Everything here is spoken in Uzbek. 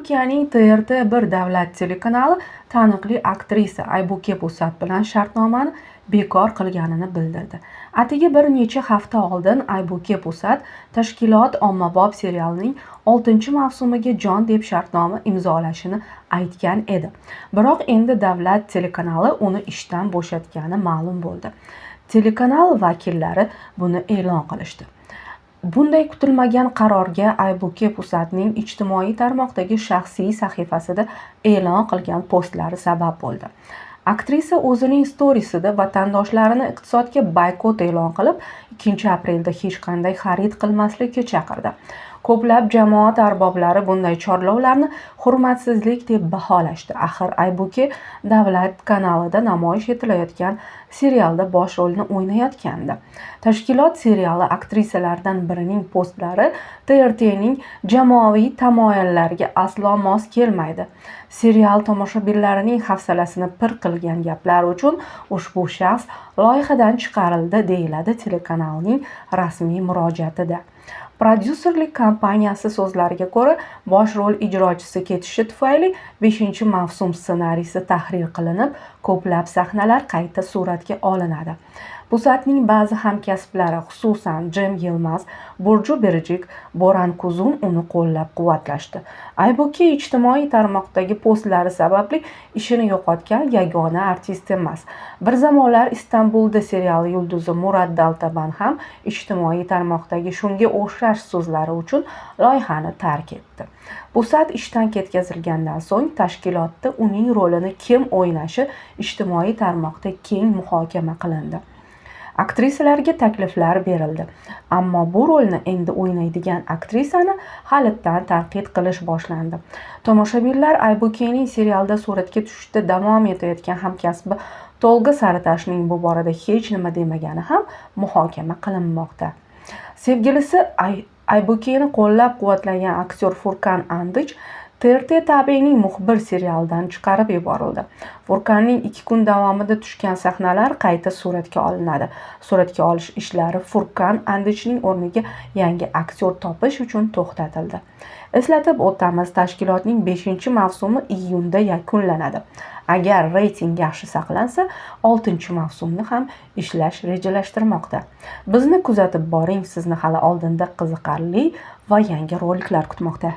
Turkiyaning TRT 1 davlat telekanali taniqli aktrisa Aybuke Pusat bilan shartnomani bekor qilganini bildirdi. Atigi bir necha hafta oldin Aybuke Pusat "Tashkilot" ommabop serialining 6-mavsumiga jon deb shartnoma imzolashini aytgan edi. Biroq endi davlat telekanali uni ishdan bo'shatgani ma'lum bo'ldi. Telekanal vakillari buni e'lon qilishdi. Bunday kutilmagan qarorga Aybuke Pusatning ijtimoiy tarmoqdagi shaxsiy sahifasida e'lon qilgan postlari sabab bo'ldi. Aktrisa o'zining storiesida vatandoshlarini iqtisodga boykot e'lon qilib, 2-aprelda hech qanday xarid qilmaslikka chaqirdi. Ko'plab jamoat arboblari bunday chorlovlarni hurmatsizlik deb baholashdi. Axir Aybuke davlat kanalida namoyish etilayotgan serialda bosh rolni o'ynayotgandi. "Tashkilot" seriali aktrisalaridan birining postlari TRTning jamoaviy tamoyillariga aslo mos kelmaydi. Serial tomoshabinlarining hafsalasini pir qilgan gaplar uchun ushbu shaxs loyihadan chiqarildi, deyiladi telekanalning rasmiy murojaatida. Prodyuserlik kompaniyasi so'zlariga ko'ra, bosh rol ijrochisi ketishi tufayli 5-mavsum ssenariysi tahrir qilinib, ko'plab sahnalar qayta suratga olinadi. Pusatning ba'zi hamkasblari, xususan Jem Yilmaz, Burju Biricik, Boran Kuzun uni qo'llab-quvvatlashdi. Aybuke ijtimoiy tarmoqdagi postlari sababli ishini yo'qotgan yagona artist emas. Bir zamonlar Istanbulda seriali yulduzi Murad Daltaban ham ijtimoiy tarmoqdagi shunga o'xshash so'zlari uchun loyihani tark etdi. Pusat ishdan ketkazilgandan so'ng "Tashkilot"da uning rolini kim o'ynashi ijtimoiy tarmoqda keng muhokama qilindi. Aktrisalarga takliflar berildi. Ammo bu rolni endi o'ynaydigan aktrisani halitdan tanqid qilish boshlandi. Tomoshabinlar Aybukening serialda suratga tushishda davom etayotgan hamkasbi Tolga Saritashning bu borada hech nima demagani ham muhokama qilinmoqda. Sevgilisi Aybukeni qo'llab-quvvatlagan aktyor Furkan Andich TRT tabiining "Muxbir" serialidan chiqarib yuborildi. Furkanning 2 kun davomida tushgan sahnalar qayta suratga olinadi. Suratga olish ishlari Furkan Andichning o'rniga yangi aktyor topish uchun to'xtatildi. Eslatib o'tamiz, "Tashkilot"ning 5-mavsumi iyunda yakunlanadi. Agar reyting yaxshi saqlansa, 6-mavsumni ham ishlash rejalashtirmoqda. Bizni kuzatib boring, sizni hali oldinda qiziqarli va yangi roliklar kutmoqda.